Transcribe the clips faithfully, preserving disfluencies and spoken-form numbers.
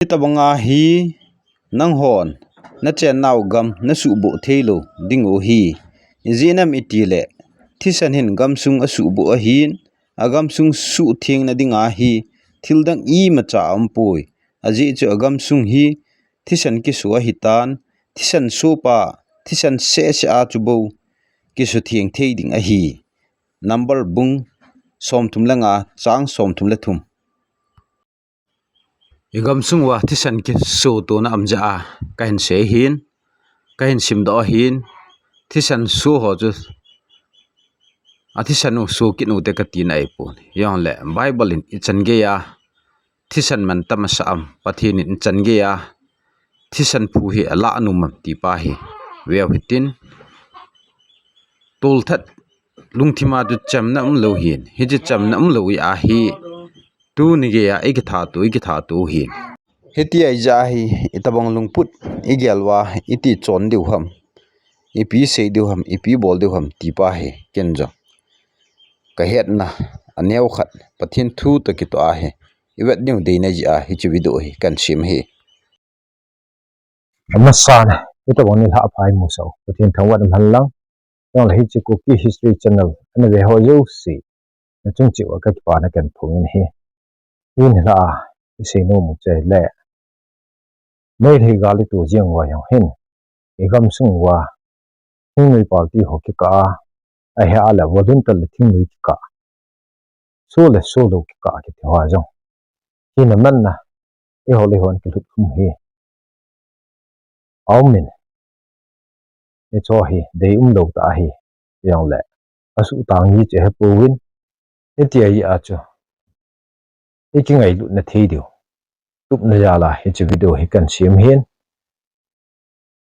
Hitabanga hi nanghon nachennau gam nasuhboh theilou dingu ahi. Ijeh inem itile thisan hin gamsung asuhboh ahin, agamsung suhthengna dinga hi thildang imacha aumpoi. Ajeh chu agamsung hi thisan kiso ahitan, thisan sopa, thisan sehseh a chu bou kisutheng thei ding ahi. Number bung somthum le nga, chang somthum le thum. Igamsung uva thisan kiso tona um jeh a kahin sei ahin, kahin simdoh ahin, thisan so ho chu, athisan u so kit ute katina ahipoi. Jongle Bible in ichan geiya thisan mantam asah am, Pathen in ichan geiya thisan phu hi alah nom am ti pa hi veu hitin. Tolthat lungthima chu chamna umlou hin, hiche chamna umlou ahi. Tuni geiya ikithatu, ikithatu hin. Hitia ijeh a hi itabang lungput igel uva iti chon diu ham, ipi sei diu ham, ipi bol diu ham ti pa hi ken jong kahetna aneo khat Pathen thu toh kitoh ahi. Ivet diu deina jeh a hiche video hi kahin sem ahi. Amasan, hitabang nilhah pha imusah u Pathen thangvah in umhen lang. Jongle hiche Kuki History Channel ana ve ho jouse nachung cheh uva kakipana kahin phongin ahi. Tuni nilhah a isei nom u chu ahile, Meitei gal ito jeng uva jong hin igamsung uva thingnoi party ho kikah a, ahileh volunteer le thingnoi kikah, so le solou kikah kiti ho jong hina manna eiho le eiho in kilut khum hi aumin, hicheho hi deium lou tah ahi. Jongle asuhtang ji chu hepouvin, hitia jeh a chu ikingailutna thei diu tupna jal a hiche video hi kahin sem ahin.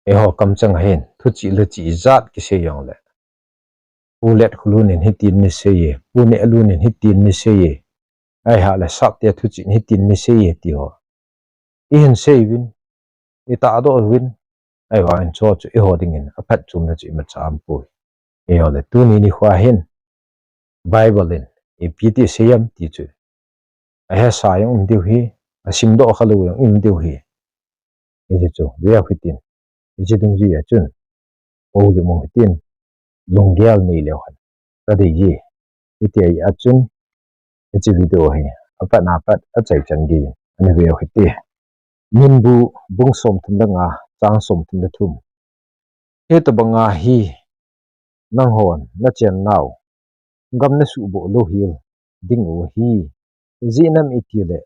Eiho kamcheng a hin thuchih lachih ijat kisei jongle, Pu Letkholun in hitin anasei e, Pu Nehlun in hitin anasei e, ahileh Sapte thuchih in hitin anasei e ti ho ihin sei uvin, itahdoh uvin, ahivangin chuche chu eiho dingin aphatchomna chu imacha aumpoi. Jongle tuni nikho hin Bible in ipi ti asei am ti chu ahesa jong um diu ahi, asimdoh khalou jong um diu ahi. Hiche chu veu hitin, hiche dungjui a chun houlim u hitin, lunggel nei leu hen kadei e. Hitia jeh a chun hiche video hi apat apat achaichan geiyin ana veu hite. Minbu bung somthum le nga, chang somthum le thum. Hitabanga hi nanghon nachennau gam nasuhboh louhel dingu ahi. Ijeh inem itile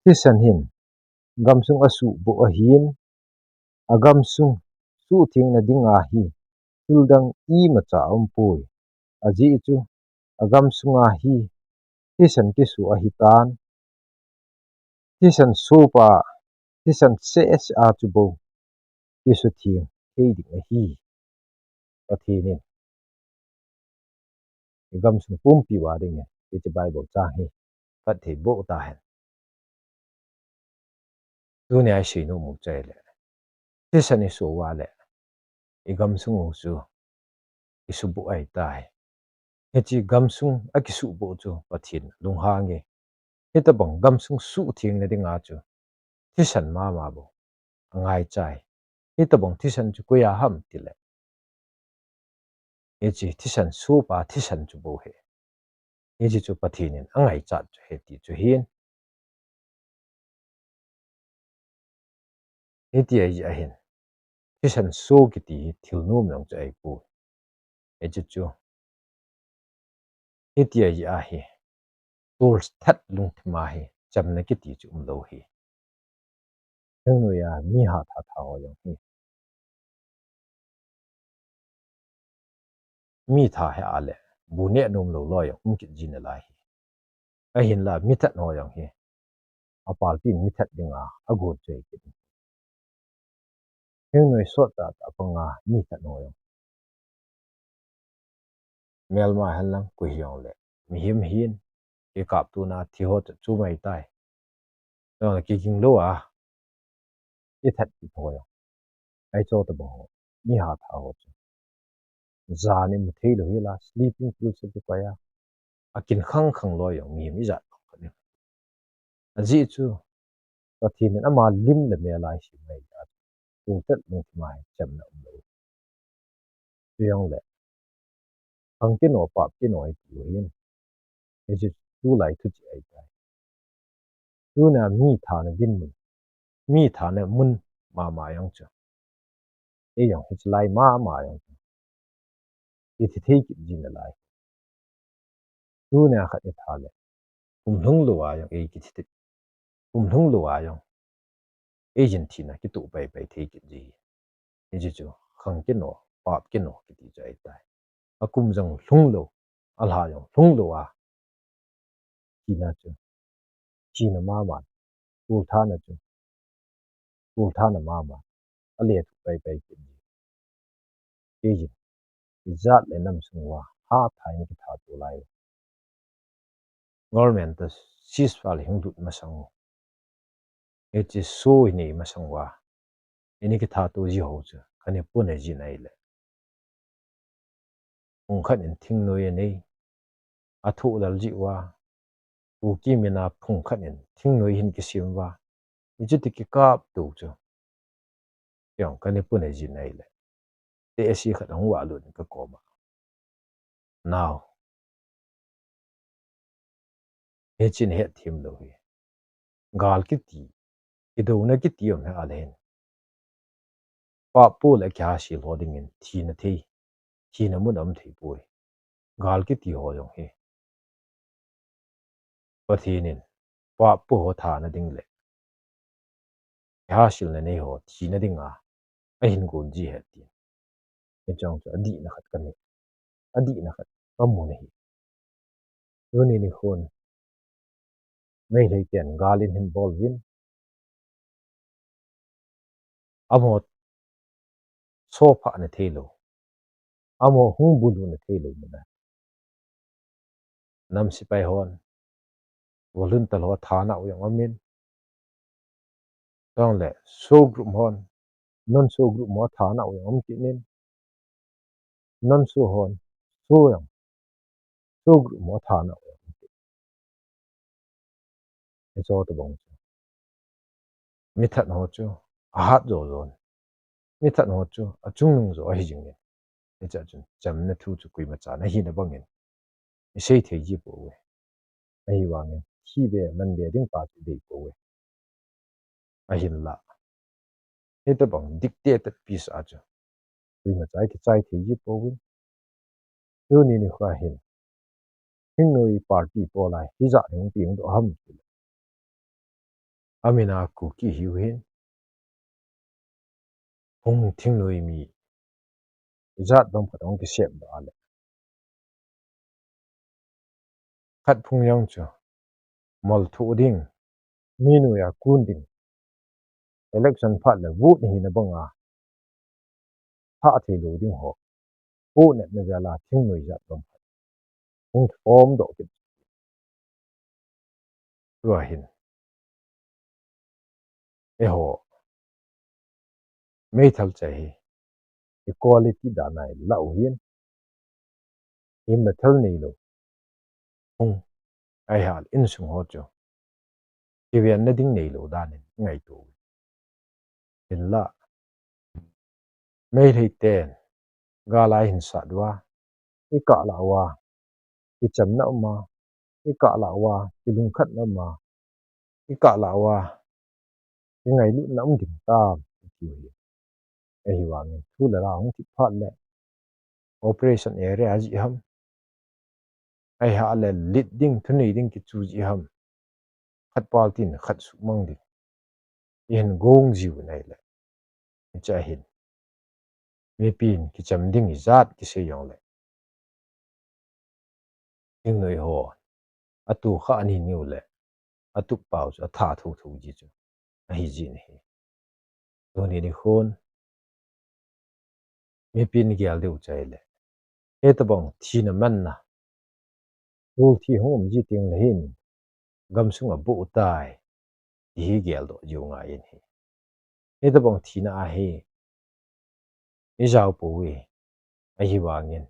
thisan hin gamsung asuhboh ahin, agamsung suhthengna dinga hi thildang imacha aumpoi. Ajeh chu agamsunga hi thisan kiso ahitan, thisan sopa, thisan sehseh a chu bou kisutheng thei ding ahi. Pathen in igamsung pumpi uva dingin hiche Bible chang hi phatthei boh tahen. Tunia isei nom u chu ahile, thisan iso uva le igamsung u chu isuhboh ahitai. Hiche gamsung akisuhboh chu Pathen lunghang e. Hitabang gamsung suhthengna dinga chu thisan mama bou angaichai. Hitabang thisan chu koiya ham tile, hiche thisan sopa thisan chu bou ahi. Hiche chu Pathen in angaichat chu ahi ti chu ahin. Hitia jeh a hin thisan so kiti hi thil nom jong chu ahipoi. Hiche chu hitia jeh a hi tolthat lungthima hi chamna kiti chu umlou ahi. Thingnoi a mi hatha tha ho jong hi, mi tha hi ahile bu neh nom lou loi jong um kit ji nalai ahi. Ahinla mithat ho jong hi aparty in mithat dinga agon chu ahi kit. Thingnoi sot tahtah panga mithat ho jong, melma hen lang koi hijongle, mihem hin kikaptona thi ho chu chu mai tai. Jong kiging lou a ithat kit ho jong, hiche tabang ho, mi hatha ho chu jan imu theilou hel a sleeping pill chu kikoi a, akin khang khang loi jong mihem ijat khang khat ahi. Ajeh chu Pathen in ama lim le mel a eisem ahile, toltet lungthim a hi chamna umlou. Chujongle, khang kino, pap kino hi ti ahin. Hiche tulai thuchih ahitai. Tuna mi thana dinmun, mi thana mun mama jong chu, ei jong hiche lai mama jong chu, ithi thei kit ji nalai. Tuna khat itha le, kum lhung lou a jong ei kithi thei, kum lhung lou a jong ei jin thina kitoh paipai thei kit ji. Hiche chu khang kino, pap kino kiti chu ahitai. Akum jong lhung lou, alha jong lhung lou a, thina chu, thina mama, tulthana chu, tulthana mama, alethuh paipai kit ji. Kei jin, ijat le nam sung uva hatah in kithato lai u. Government toh ceasefire hung lut masang u, hiche SoO hi nei masang uva, eini kithato ji ho chu kana puna jin ahile, phung khat in thingnoi anei, athoh lal jeh uva, Kuki mina phung khat in thingnoi hin kisem uva, hiche ti kikap to chu, jong kana puna jin ahile, tehse khat ahung valut in kakoma. Nao, hiche nahet them lou hi, gal kiti, kidouna kiti um hi ale hin, pap po le kihasil ho dingin thina thei, thina mun aum thei poi. Gal kiti ho jong hi Pathen in pap po ho thana ding le kihasilna nei ho thina dinga ahin gon ji ahi tin, hiche jong chu adihna khat kanei, adihna khat kamu ahi. Tuni nikhon Meitei ten gal in ahin bol uvin, amaho sophah na theilou, amaho hung bulu na theilou muna, nam sepai hon, volunteer ho athana u jong umin, chule SoO group hon, non SoO group ho athana u jong um kit in, non SoO hon, SoO jong, SoO group ho athana u jong um kit in. Hiche tobang chu, mithat ho chu ahat jo jon, mithat ho chu achungnung jo ahi jingin, hiche chun chamna thu chu koimachan ahina bangin isei thei ji pouve. Ahivangin thi be man be ding pa chu dei pouve. Ahinla, hitobang dictated peace a chu koimacha ikichai thei ji pouvin, tuni nikho hin thingnoi party pola hijat hung pengdoh ham tile, amin a Kuki hiu hin, phung thingnoi mi ijat bang phat hung kisepdoh a le, khat phung jong chu mol thoh ding, mi noiya kun ding, election phat le vote hina banga thah theilou ding ho, pohnatna jal a thingnoi jat bang phat hung thomdoh kit. Tua hin, eiho meithal chate hi equality dan a ilah u hin, imna thal neilou, hung, aihal insung ho chu kivenna ding neilou dan in ingaito u. Hinla, Meitei ten gal a ihin sat uva, ikah lah uva kichamna um a, ikah lah uva kilungkhatna um a, ikah lah uva kingailutna um ding tam itiu hi. Ahivangin thu le la hung kit phat le operation area jeh ham, ahileh lit ding, thunei ding kichu jeh ham, khat pal tin khat suhmang ding ihin gong jiu nai le, hiche hin mipin kicham ding ijat kisei jongle, thingnoi ho atohkhah ani niu le, atuppau chu atha thotho ji chu ahi jin ahi. Tuni nikhon mipin gel diu chai le, hitobang thina manna, tol thi hung um ji teng le hin gamsung aboh tai, ti hi geldoh jiu ngai in ahi. Hitobang thina ahi, ijao pouve, ahivangin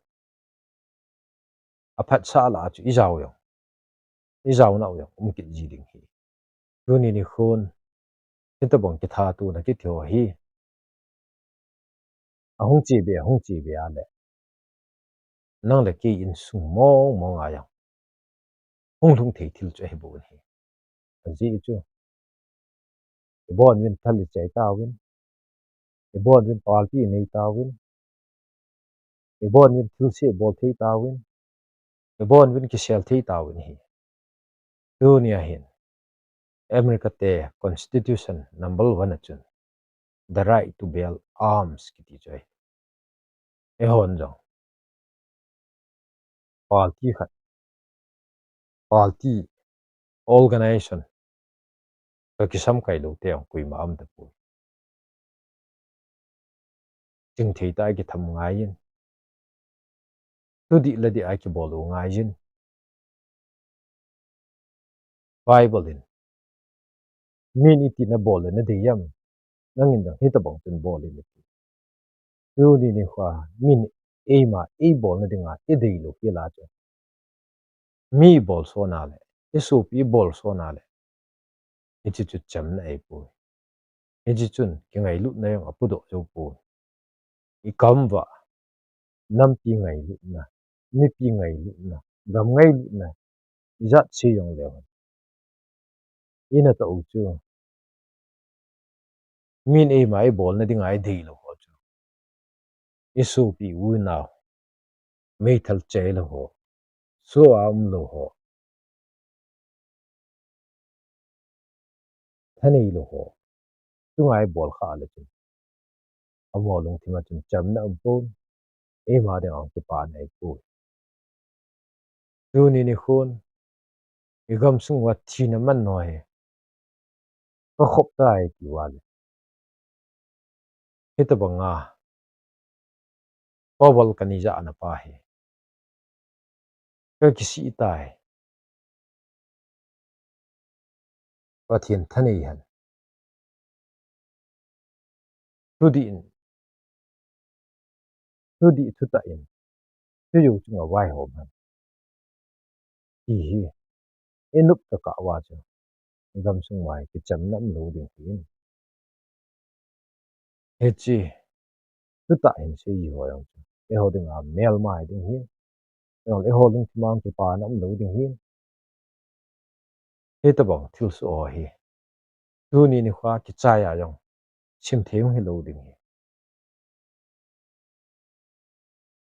aphatsah lah a chu ijao jong, ijao nau jong um kit ji ding ahi. Tuni nikhon Hitobang kithatona kiti ho hi ahung chebe, ahung chebe a le, nang le kei insung mong mong a jong hung lhung thei thil chu ahi bou ahi. Ajeh chu, ibon uvin thal ichai tauvin, ibon uvin party inei tauvin, ibon uvin thilse ibol thei tauvin, ibon uvin kisel thei tauvin ahi. Tunia hin America te Constitution number one a chun the right to bear arms kiti chu ahi. Eihon jong party khat, party, organization toh kisamkai lou te jong koima aum tapoi. Chingthei tah a kitham ngaiyin, thudih ladih a kibol u ngaiyin. Bible in, min iti nabol le nadei em? Nangin jong hitobang chun bol in ati. Tuni nikho a min eima eibolna dinga ideilou hel a chu, mi ibolsona le, isopi ibolsona le, hiche chu chamna ahipoi. Hiche chun kingailutna jong apudoh jou poi. Igam uva nampi ngailutna, mipi ngailutna, gam ngailutna ijat se jongleu hen, inatoh u chu min eima eibolna dinga ideilou ho chu, isopi unau, meithal chailou ho, soh a umlou ho, thaneilou ho chunga ibol khah le chun, amaho lungthim a chun chamna aumpon, eima dinga kipana ahipoi. Tuni nikhon igamsung uva thina manna hi kakhop tai tiuva le, hitobanga pabol kanei jahna pa hi kakisih tai. Pathen thanei hen. Thudih in, thudih thutah in, thujou chunga vaihom hen, ti hi inop tokah uva chu igamsung uva hi kichamna umlou ding ahin. Hiche thutah hin seiji ho jong chu eiho dinga melma hi ding ahin, eiho lungthim a kipana umlou ding ahin. Hitobang thilsoh ho hi tuni nikho a kichai a jong simthei hung hilou ding ahi.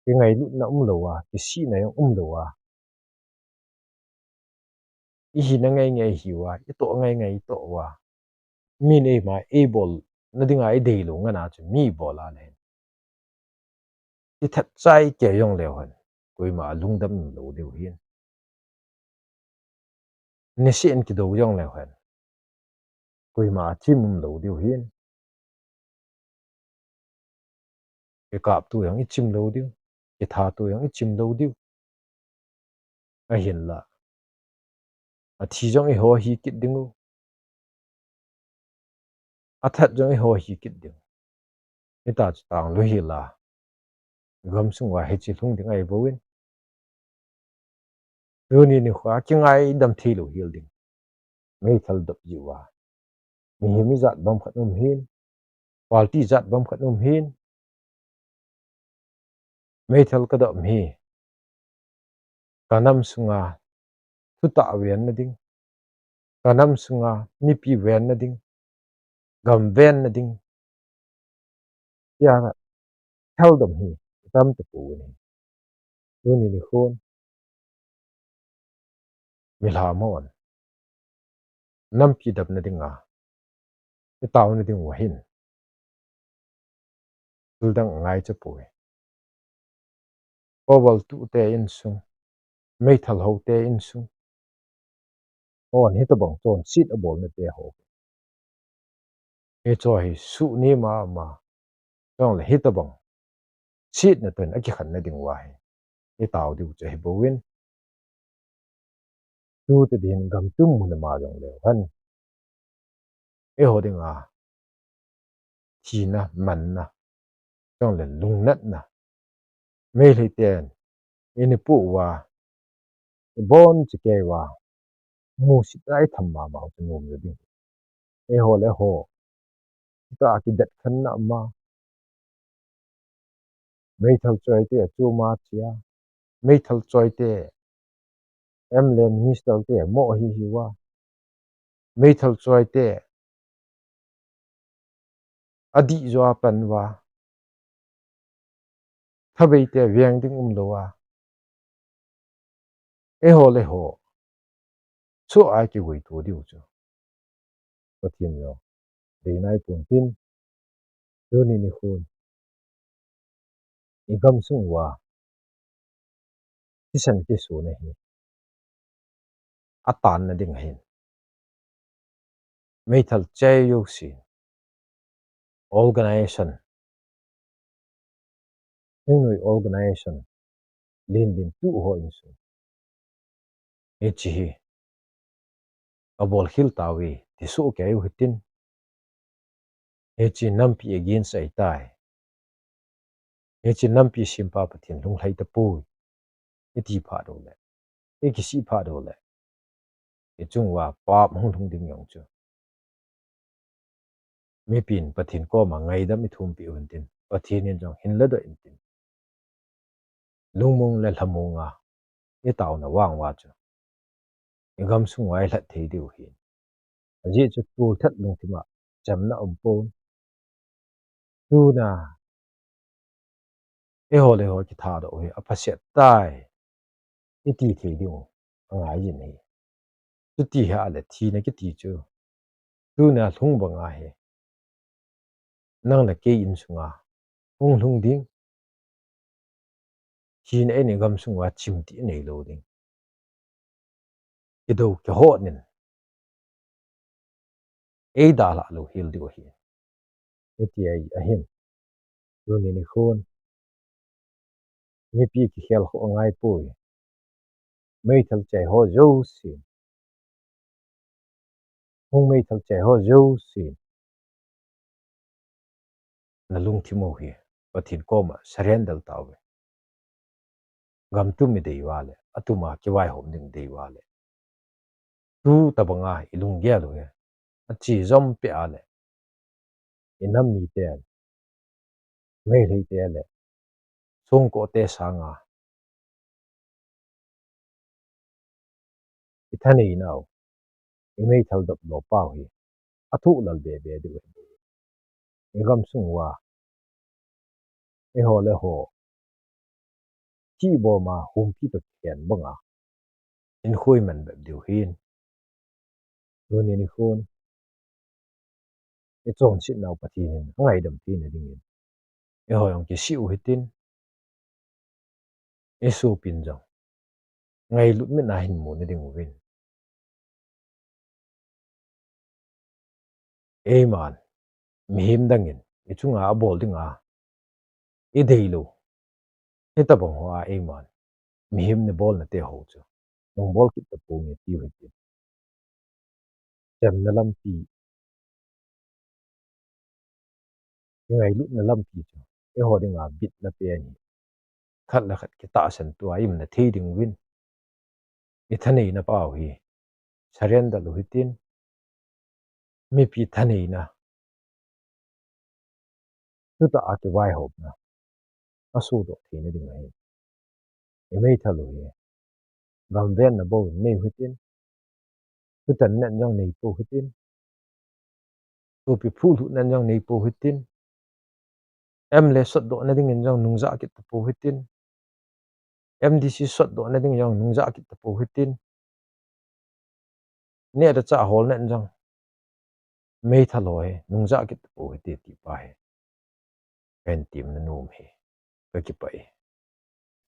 Kingailutna umlouva, kisihna jong umlouva, ihina ngai ngai ihiuva, itoh ngai ngai itoh uva, min eima eibolna dinga ideilou ngan a chu mi ibol a le hin, ithat chai kei jongleu hen, koima alungdam lou diu ahin. Niseh in kidou jongleu hen, koima athim umlou diu ahin. Ikapto jong ichim lou diu, ithato jong ichim lou diu. Ahinla, athi jong eiho hi kit dingu, athat jong eiho hi kit ding. Hitia chu tang lou hel a, gamsung uva hiche lhung ding ahibouvin, tuni nikho a kingaidam theilou hel ding. Meithal dop jeh uva, mihem ijat bang khat um hin, party jat bang khat um hin, meithal kadop hi kanam sunga thutah venna ding, kanam sunga mipi venna ding, gam venna ding, tia thaldom hi itam tapouvin ahi. Tuni nikhon milham hon nampi damna dinga itaona dingu ahin, thildang angaicha poi. Power tute insung, meithal hote insung hon hitobang chonset abolna teho, hicheho hi suhnem mama, chule hitobang setna toh akikhenna dinguva hi itao diu chu ahibouvin, tute din gamtum mun a ma jongleu hen, eiho dinga thina, manna, chule lungnatna, Meitei ten eina poh uva, ibonchauva musit a itham mama u chu nom lou ding. Eiho le eiho Tuta kidet khen na ma. Meithal choi te chu ma chia. Meithal choi te M L A minister te mo hi hi wa. Meithal choi te adih jo a pan wa. Thabei te veng ding um lo a. Eiho le ho. Chu a kigui tu diu chu. Pathen jo. Dei nai pun tin. Tuni nikhon. I gamsung uva. Thisan kisu na hi. Atan na ding ahin. Meithal chai u si. Organization. Hingnoi organization. Lin lin tu ho in su. Hichi hi. Abol khil tawi. Ti su kei u hitin. Hichi nampi against ai tai. Hichi nampi simpa Pathen lung lhai ta pui. Iti pha do le. Iki si pha do le. I chung uva pap hung lhung ding jong chu. Mipin Pathen koma ngaidam i thumpi u hintin. Pathen in jong hin la do intin. Lungmong le lhamong a. I tauna vang uva chu. I gamsung uva i lhat thei diu hin. Ajeh chu tul that lungthim a. Chamna um pon. Tuna. Eiho le ho kitha do hi. Aphaset tai. Iti thei diu. Angai jin hi. Chuti ha le thina kiti chu. Tuna lhung banga hi. Nang le kei insunga. Hung lhung ding. Thina eini gamsung uva chimti nei lo ding. Kido kihot nin. Ei dalha lo hil diu hi. Iti ai ahin. Tuni nikhon. Mipi kikhel kho angai poi. Meithal chai ho jouse. Hung meithal chai ho jouse. Na lungthim u hi. Pathen koma surrender tauve. Gam tum i dei uva le. Atuma kivaihom ding dei uva le. Tu tabanga i lunggel u hi. Achi jom pe a le. I nam mite. Meilhei te le. Songko te sanga. I thanei nau. I meithal dop lo pau hi. Athu lal be be diu. I gamsung uva. Eiho le ho. Chi boma humpi to khen banga. In khui man bep diu hin. Tuni nikhon. I chonset nau Pathen in. Angaidam thei na dingin. Eiho jong kisi u hitin. I sopin jong. Ngailut mit na hin mu na ding uvin. Eiman. Mihem dangin. I chunga abol dinga. I dei lo. Hitabang hoa eiman. Mihem ni bolna te ho chu. Nung bol kit ta pung e ti u hitin. Chamna lampi. Kingailutna lampi chu. Eiho dinga bitna pen hi. Khat le khat kitahsan tua i umna thei ding uvin. I thaneina pau hi. Surrender u hitin. Mipi thaneina. Tuta a kivaihopna. Asudoh theina ding ahi. I meithal u hi. Gam venna bou nei u hitin. Thutan nen jong nei pou hitin. Thupi phulhut nen jong nei pou hitin. M L A sotdoh na dingin jong nung ja kit ta pou hitin. M D C sotdoh na ding jong nung ja kit ta pou hitin. Neh le chah hol nen jong. Meithal ho hi nung ja kit ta pou hite ti pa hi. Kahin temna nom hi. Kakipah e.